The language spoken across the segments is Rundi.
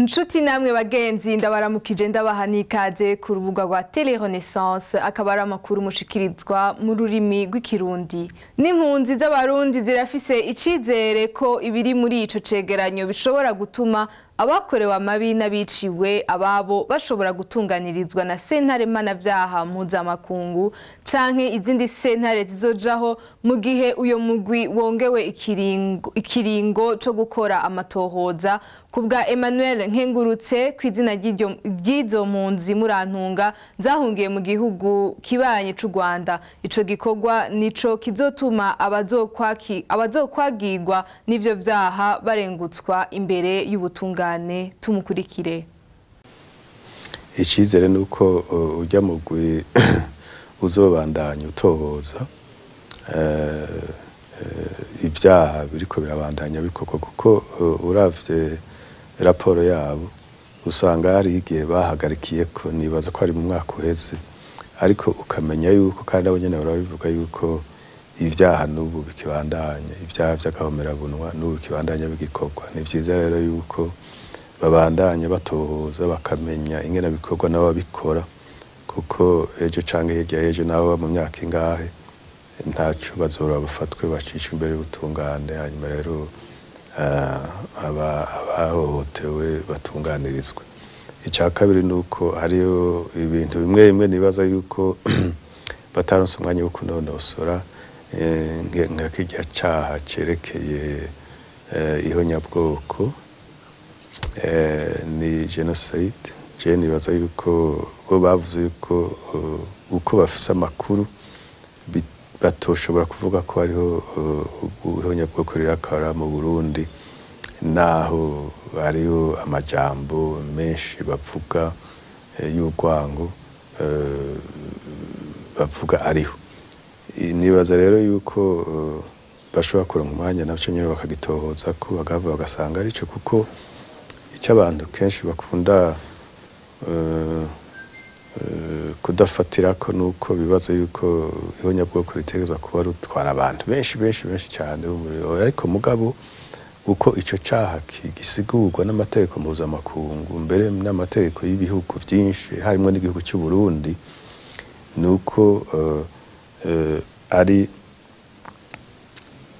Nshuti namwe bagenzi, ndabaramukije, ndabaha n'ikaze ku rubuga rwa Télé Renaissance. Akaba ari amakuru mushikirizwa mu rurimi rw'Ikirundi. N'impunzi z'Abarundi zirafise icizere ko ibiri muri ico cegeranyo bishobora gutuma abakorewe amabi n'abiciwe ababo bashobora gutunganirizwa na sentare mpanavyaha mpuzamakungu canke izindi sentare zizojaho mu gihe uyo mugwi wongewe ikiringo co gukora amatohoza. Kubwa Emmanuel Nkengurutse, kw'izina ry'izo mpunzi, murantunga, zahungiye mu gihugu kibanye c'u Rwanda, ico gikorwa nico kizotuma abazokwagirwa n'ivyo vyaha barengutswa imbere y'ubutungane. Tumukurikire. Icyizere ni uko ujya mugwi uzobandanya utohoza ibyaha biriko birabandanya bikorwa, kuko uravye raporo yabo usanga hari igihe bahagarikiye ko nibaza ko ari mu mwaka uheze, ariko ukamenya yuko kandi abo nyene barabivuga yuko ivyaha n'ubu bikibandanya, ivyaha vy'agahomerabunwa n'ubu bikibandanya bigikorwa. Ni vyiza rero yuko babandanya batohoza, bakamenya ingene bikorwa n'ababikora, kuko ejo canke hirya y'ejo, nabo mu myaka ingahe, ntaco bazora bafatwe bacishwe imbere y'ubutungane, hanyuma rero abahohotewe batunganirizwe. Icya kabiri ni uko hariyo ibintu bimwe bimwe nibaza yuko bataronse umwanya wo kunonosora, nka kirya caha cerekeye ihonyabwoko, ni génocide. Je nibaza yuko bo bavuze yuko uko bafise amakuru batoshobora kuvuga ko hariho ihonyabwoko rirakora mu Burundi, naho hariho amajambo menshi bavuga y'urwango bavuga ariho. Nibaza rero yuko bashobora kuronka umwanya navyo nyene bakagitohoza ko bagahava bagasanga arico, kuko icyo abantu kenshi bakunda kudafatirako nuko bibaza yuko ihonyabwoko ritegerezwa kuba rutwara abantu benshi benshi benshi cyane, ariko mugabo uko ico caha gisigurwa n'amategeko mpuzamakungu, mbere n'amategeko y'ibihugu vyinshi harimwo n'igihugu cy'u Burundi, nuko ari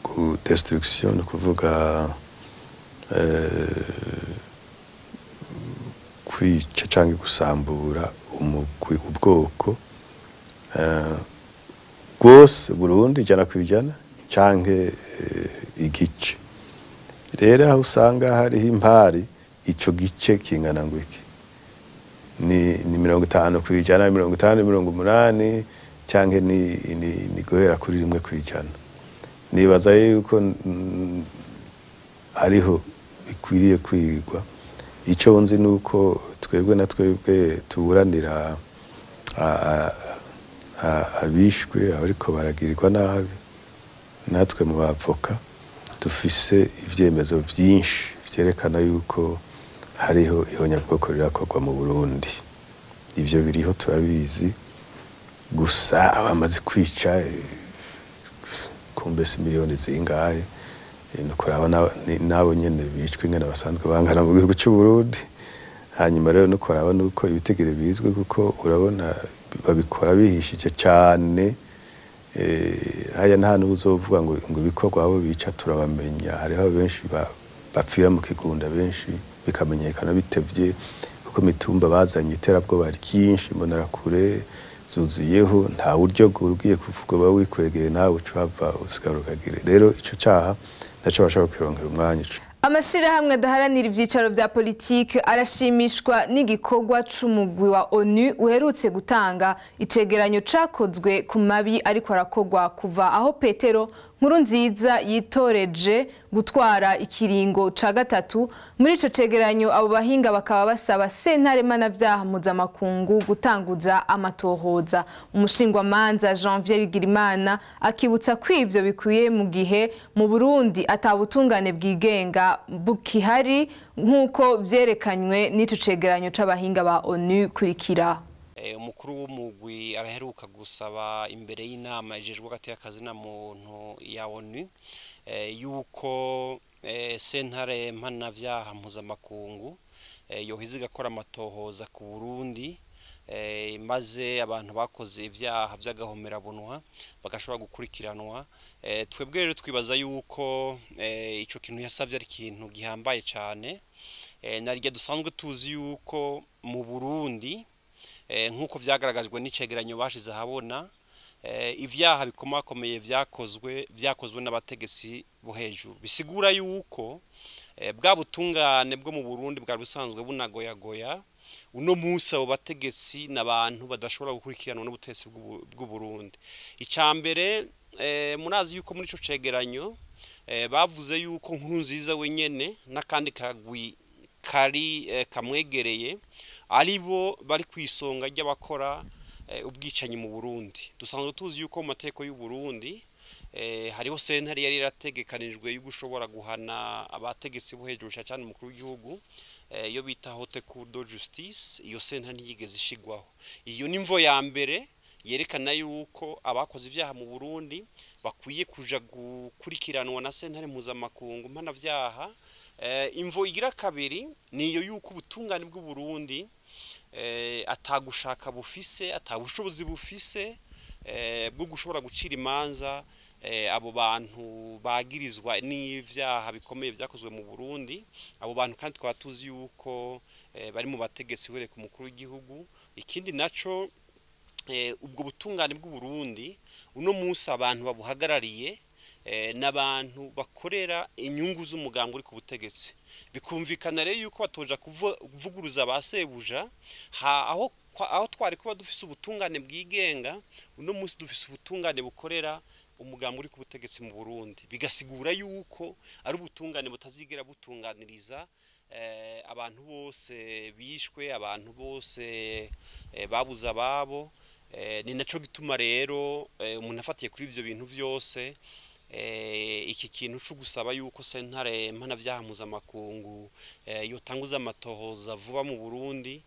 ku destruction, ni ukuvuga kwica canke gusambura umugwi, ubwoko bwose Burundi 100% canke igice. Rero aho usanga hariho impari, ico gice kingana ngo iki? Ni 50%, 50, 80, canke ni guhera kuri 1%? Nibaza yuko ariho bikwiriye kwigwa. Ico nzi nuko twebwe na twebwe tuburanira abishwe, abariko baragirirwa nabi, natwe mu bavoka dufise ivyemezo vyinshi vyerekana yuko hariho ihonyabwoko rirakorwa mu Burundi. Ivyo biriho, turabizi. Gusa abamaze kwica kumbe si miliyoni zingahe, nuko raba nabo nyene bicwa ingene basanzwe bangana mu gihugu cy'u Burundi. Hanyuma rero nuko raba nuko ibitegere bizwi, kuko urabona babikora bihishije cyane. Haya nta n'uzovuga ngo ibikorwa abo bica turabamenya. Hariho benshi bapfira mu kigunda, benshi bikamenyekana bitevye, kuko mitumba bazanye iterabwoba ryinshi, imbonerakure zuzuyeho, nta buryo ugiye kuvuga uba wikwegeye, nawe uca uhava usigara ukagire. Rero ico caha naco bashobora kukironkera umwanya. Amashirahamwe adaharanira ivyicaro vya politike arashimishwa n'igikorwa c'umugwi wa ONU uherutse gutanga icegeranyo cakozwe ku mabi ariko arakorwa kuva aho Petero Nkurunziza yitoreje gutwara ikiringo ca gatatu. Muri ico cegeranyo, abo bahinga bakaba basaba sentare mpanavyaha mpuzamakungu gutanguza amatohoza. Umushingwamanza Janvier Bigirimana akibutsa ko ivyo bikwiye mu gihe mu Burundi atabutungane bwigenga bukihari, nk'uko vyerekanywe n'ico cegeranyo c'abahinga ba ONU. Kurikira. Umukuru w'umugwi araheruka gusaba imbere y'inama ijejwe hagati y'akazina muntu ya ONU yuko sentare mpanavyaha mpuzamakungu yoheza igakora amatohoza ku Burundi, maze abantu bakoze ivyaha vy'agahomerabunwa bagashobora gukurikiranwa. Twebwe rero twibaza yuko ico kintu yasavye ari ikintu gihambaye cane, narya dusanzwe tuzi yuko mu Burundi, nk'uko vyagaragajwe n'icegeranyo bashize ahabona, ivyaha bikomakomeye vyakozwe n'abategetsi bo hejuru, bisigura yuko bwa butungane bwo mu Burundi bwari busanzwe bunagoyagoya. Uno munsi abo bategetsi n'abantu badashobora gukurikiranwa n'ubutegetsi bw'u Burundi. Icambere, murazi yuko muri ico cegeranyo bavuze yuko Nkurunziza wenyene n'akandi kagwi kari kamwegereye aribo bari kwisonga ry'abakora ubwicanyi mu Burundi. Dusanzwe tuzi yuko mu mateko y'u Burundi hariho sentare yari yarategekanijwe yo gushobora guhana abategetsi bo hejuru cyane umukuru w'igihugu, iyo bita Haute Cour de Justice. Iyo sentare ntiyigeze ishigwaho. Iyo ni imvo ya mbere yerekana yuko abakoze ivyaha mu Burundi bakwiye kuja gukurikiranwa na sentare mpuzamakungu mpanavyaha. Imvo igira kabiri niyo yuko ubutungane bw'u Burundi atagushaka bufise, atabushobozi bufise bwo gushobora gucira imanza abo bantu bagirizwa n'ivyaha bikomeye vyakozwe mu Burundi. Abo bantu kandi twaba tuzi yuko bari mu bategetsi uhereye ku mukuru w'igihugu. Ikindi naco, ubwo butungane bw'u Burundi uno munsi abantu babuhagarariye n'abantu bakorera inyungu z'umugambi uri ku butegetsi. Bikumvikana rero yuko batoja kuvuguruza ba sebuja. Aho twari kuba dufise ubutungane bwigenga, uno munsi dufise ubutungane bukorera umugambi uri ku butegetsi mu Burundi, bigasigura yuko ari ubutungane butazigera butunganiriza abantu bose bishwe, abantu bose babuze ababo. Ni naco gituma rero umuntu afatiye kuri ivyo bintu vyose, iki kintu cyo gusaba yuko sentare mpanavyaha mpuzamakungu yotanguza amatohoza vuba mu Burundi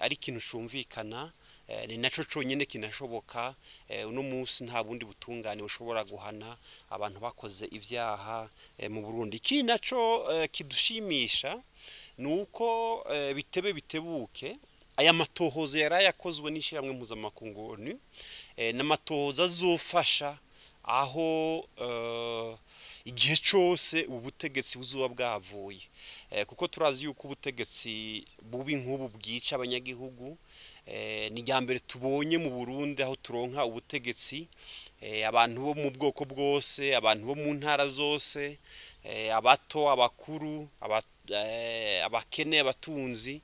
ari ikintu cumvikana. Ni naco conyene kinashoboka. Uno munsi nta bundi butungane bushobora guhana abantu bakoze ivyaha mu Burundi. Ikindi naco kidushimisha nuko bitebe bitebuke aya matohoza yarayakozwe n'ishirahamwe mpuzamakungu ONU, n'amatohoza azofasha aho igihe cyose ubutegetsi buzuba bwavuye, kuko turazi yuko ubutegetsi bubi nk'ubu bwica abanyagihugu. Ni rya mbere tubonye mu Burundi aho turonka ubutegetsi abantu bo mu bwoko bwose, abantu bo mu ntara zose, abato, abakuru, abakene, abatunzi,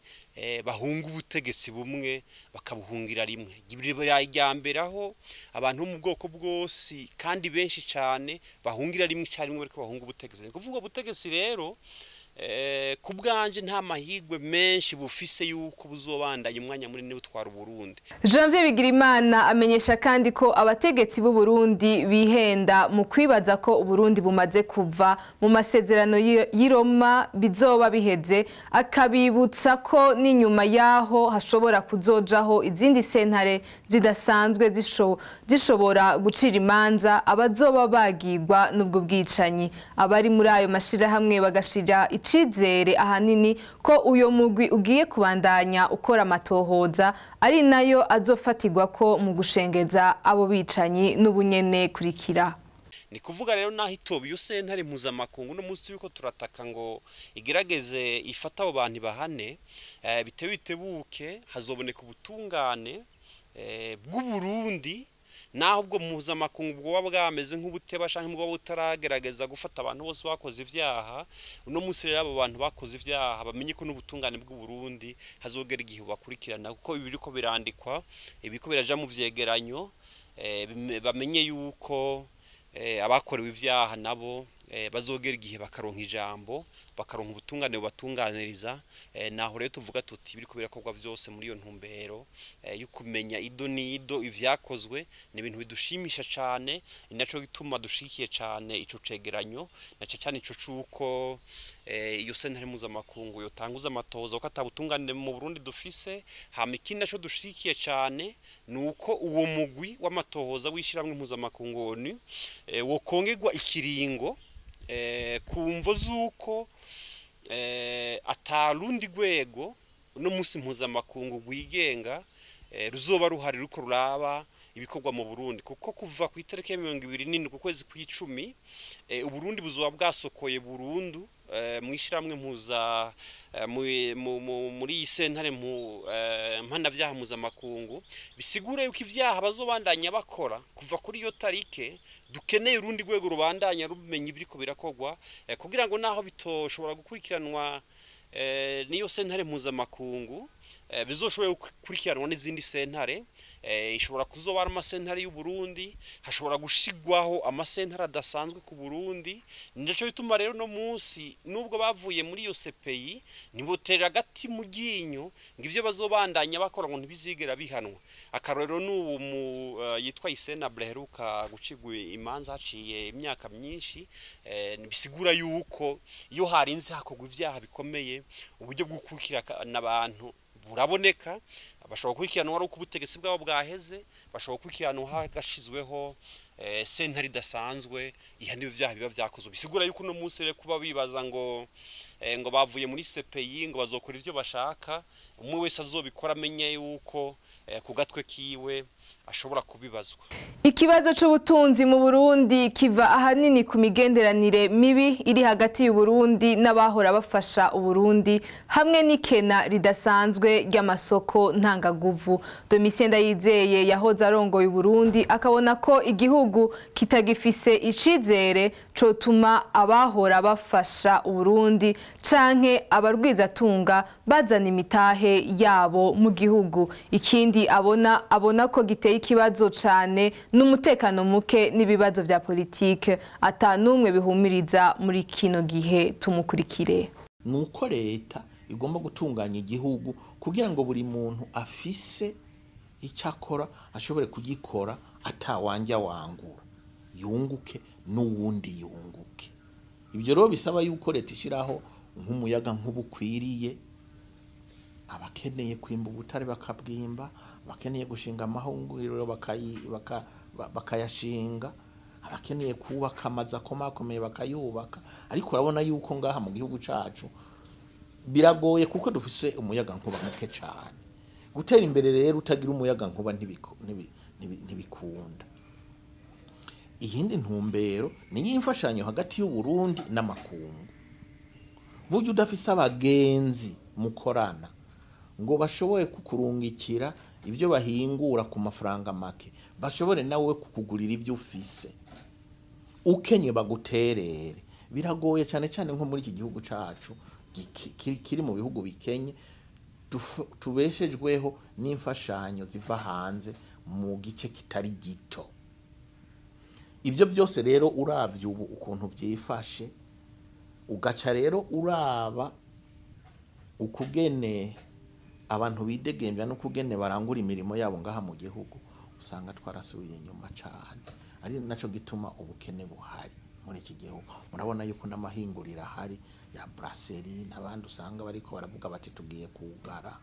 bahunga ubutegetsi bumwe bakabuhungira rimwe. Irya mbere aho abantu bo mu bwoko bwose kandi benshi cyane bahungira rimwe icyarimwe bariko bahunga ubutegetsi. Ni kuvuga ubutegetsi rero ku bwanje nta mahirwe menshi bufise yuko buzobandanya umwanya munini butwara Burundi. Janvier Bigirimana amenyesha kandi ko abategetsi b'u Burundi bihenda mu kwibaza ko Uburundi bumaze kuva mu masezerano y'i Roma bizoba biheze, akabibutsa ko n'inyuma yaho hashobora kuzojaho izindi sentare zidasanzwe zishobora gucira imanza abazoba bagirwa n'ubwo bwicanyi. Abari muri ayo mashirahamwe bagashira icizere ahanini ko uyo mugwi ugiye kubandanya ukora amatohoza ari nayo azofatirwa ko mu gushengeza abo bicanyi n'ubunyene kurikira. Ni kuvuga rero naho itoba iyo sentare mpuzamakungu no munsi yuko turataka ngo igerageze ifata abo bantu bahane, bitewe bitebuke hazoboneka ubutungane bw'u Burundi, naho ubwo mpuzamakungu bwoba bwameze nk'ubuteba canke bwoba butaragerageza gufata abantu bose bakoze ivyaha. Uno munsi rero abo bantu bakoze ivyaha bamenye ko n'ubutungane bw'u Burundi hazogera igihe bakurikirana, kuko ibiriko birandikwa, ibiriko biraja mu vyegeranyo, bamenye yuko abakorewe ivyaha nabo bazogera igihe bakaronka ijambo, bakaronka ubutungane bubatunganiriza. Naho rero tuvuga tuti biriko birakorwa vyose muri iyo ntumbero yo kumenya ido n'ido ivyakozwe, ni ibintu bidushimisha cane. Ni naco gituma dushikiye cane ico cegeranyo, na cane ico cuko iyo sentare mpuzamakungu yotanguza amatohoza kuko atabutungane mu Burundi dufise. Hama ikindi naco dushikiye cane nuko uwo mugwi w'amatohoza w'ishirahamwe mpuzamakungu ONU wokongerwa ikiringo ku mvo z'uko Atarundi rwego no musi mpuzamakungu rwigenga ruzoba ruhari ruko ruraba ibikorwa mu Burundi, kuko kuva ku itariki ya 27 ku kwezi kw'icumi Uburundi buzoba bwasokoye burundu mwishiramwe mpuza muri isentare mpanavyaha mpuzamakungu. Bisigura yuko ivyaha bazobandanya bakora kuva kuri iyo tarike, dukeneye urundi rwego rubandanya rumenya ibiriko birakogwa, kugira ngo naho bitoshobora gukurikiranwa niyo sentare mpuzamakungu, bizoshobora gukurikiranwa n'izindi sentare. Ishobora kuzoba ari amasentare y'u Burundi, hashobora gushigwaho amasentare adasanzwe ku Burundi. Nico bituma rero no munsi nubwo bavuye muri iyo CPI, niboterera agati mu ryinyo ngo ivyo bazobandanya bakora ngo ntibizigera bihanwa. Akarorero n'ubu yitwa Isena Bleheruka gucigwa imanza haciye imyaka myinshi. Bisigura yuko iyo harinze hakogwa ivyaha bikomeye, uburyo bwo gukurikirana abantu buraboneka. Bashobora gukurikiranwa ari uko ubutegetsi bwabo bwaheze, bashobora gukurikiranwa hagashizweho sentare idasanzwe ihana ibyo vyaha biba vyakozwe. Bisigura yuko uno munsi rero kuba bibaza ngo bavuye muri CPI ngo bazokora ivyo bashaka, umwe wese azobikora amenye yuko ku gatwe kiwe ashobora kubibazwa. Ikibazo c'ubutunzi mu Burundi kiva ahanini ku migenderanire mibi iri hagati y'u Burundi n'abahora bafasha Uburundi, hamwe n'ikena ridasanzwe ry'amasoko ntangaguvu. Domitien Ndayizeye yahoze arongoye Uburundi akabona ko igihugu kitagifise icizere cotuma abahora bafasha Uburundi canke abarwizatunga bazana imitahe yabo mu gihugu. Ikindi abona ko giteye ikibazo cane n'umutekano muke n'ibibazo vya politike atanumwe bihumiriza muri kino gihe. Tumukurikire. Nuko leta igomba gutunganya igihugu kugira ngo buri muntu afise icyo akora ashobore kugikora atawanja wangura, yunguke n'uwundi yunguke. Ibyo rero bisaba yuko leta ishiraho nk'umuyaga nk'ubukwiriye, abakeneye kwimba ubutare bakabwimba, abakeneye gushinga amahunguriro bakayashinga, abakeneye kubaka amazu akomakomeye bakayubaka. Ariko urabona yuko ngaha mu gihugu cacu biragoye kuko dufise umuyaga nkuba muke cane. Gutera imbere rero utagira umuyaga nkuba ntibikunda. Iyindi ntumbero ni y'imfashanyo hagati y'u Burundi n'amakungu. Burya udafise abagenzi mukorana ngo bashoboye kukurungikira ivyo bahingura ku mafaranga make, bashobore nawe kukugurira ivyo ufise, ukenye baguterere, biragoye cyane cyane nko muri iki gihugu cacu kiri mu bihugu bikenye, tubeshejweho n'imfashanyo ziva hanze mu gice kitari gito. Ibyo byose rero uravye ubu ukuntu byifashe, ugaca rero uraba ukugene abantu bidegembya no kugene barangura imirimo yabo ngaha mu gihugu, usanga twarasubiye inyuma cyane. Ari naco gituma ubukene buhari muri iki gihugu. Murabona yuko n'amahingurira ahari ya brasserie n'abandi usanga bariko baravuga bati tugiye kugara.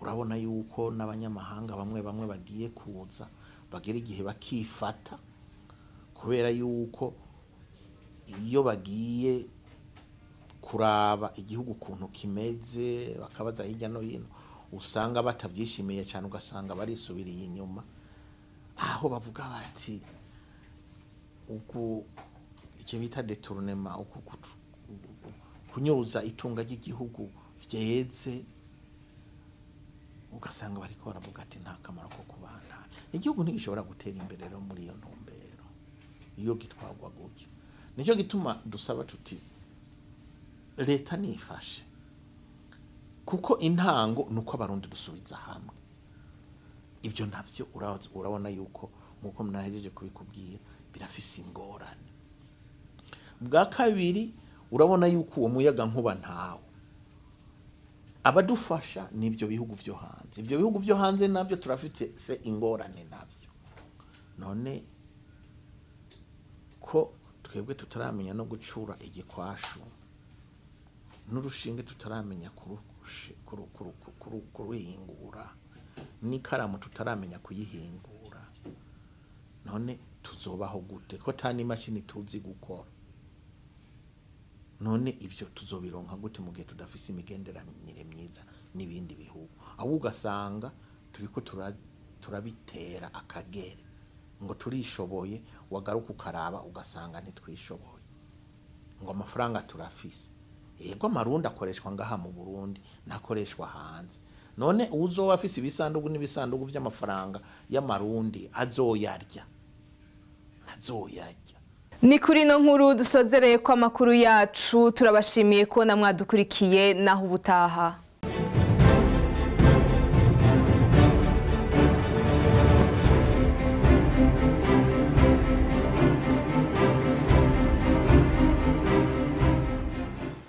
Urabona yuko n'abanyamahanga bamwe bamwe bagiye kuza bagira igihe bakifata, kubera yuko iyo bagiye kuraba igihugu ukuntu kimeze bakabaza hirya no hino, usanga batabyishimiye cyane, ugasanga barisubiriye inyuma, aho bavuga bati uku icyo bita detournement, uku kunyuza itunga ry'igihugu vyeze, ugasanga bariko baravuga ati nta kamaro ko kubana. Igihugu ntigishobora gutera imbere rero muri iyo ntumbero iyo gitwagwa gutyo. Nicyo gituma dusaba tuti leta nifashe, kuko intango nuko abarundi dusubiza hamwe. Ibyo navyo urabona yuko nkuko mnahejeje kubikubwira birafise ingorane. Bwa kabiri urabona yuko uwo muyaga nkuba ntawo abadufasha nivyo bihugu vyo hanze. Ivyo bihugu vyo hanze navyo turafite se ingorane navyo. None ko twebwe tutaramenya no gucura igikwashu n'urushinge, tutaramenya kuruhingura, n'ikaramu tutaramenya kuyihingura, none tuzobaho gute ko ta n'imashini tuzi gukora? None ivyo tuzobironka gute mu gihe tudafise imigenderanire myiza n'ibindi bihugu? Ahubwo ugasanga turiko turabitera akagere ngo turishoboye, wagaruka ukaraba ugasanga ntitwishoboye, ngo amafaranga turafise. Yego, amarundi akoreshwa ngaha mu Burundi, ntakoreshwa hanze. None uwuzoba afise ibisandugu n'ibisandugu vy'amafaranga y'amarundi azoyarya? Ntazoyarya. Ni kuri ino nkuru dusozereye ko amakuru yacu. Turabashimiye ko namwadukurikiye, naho ubutaha.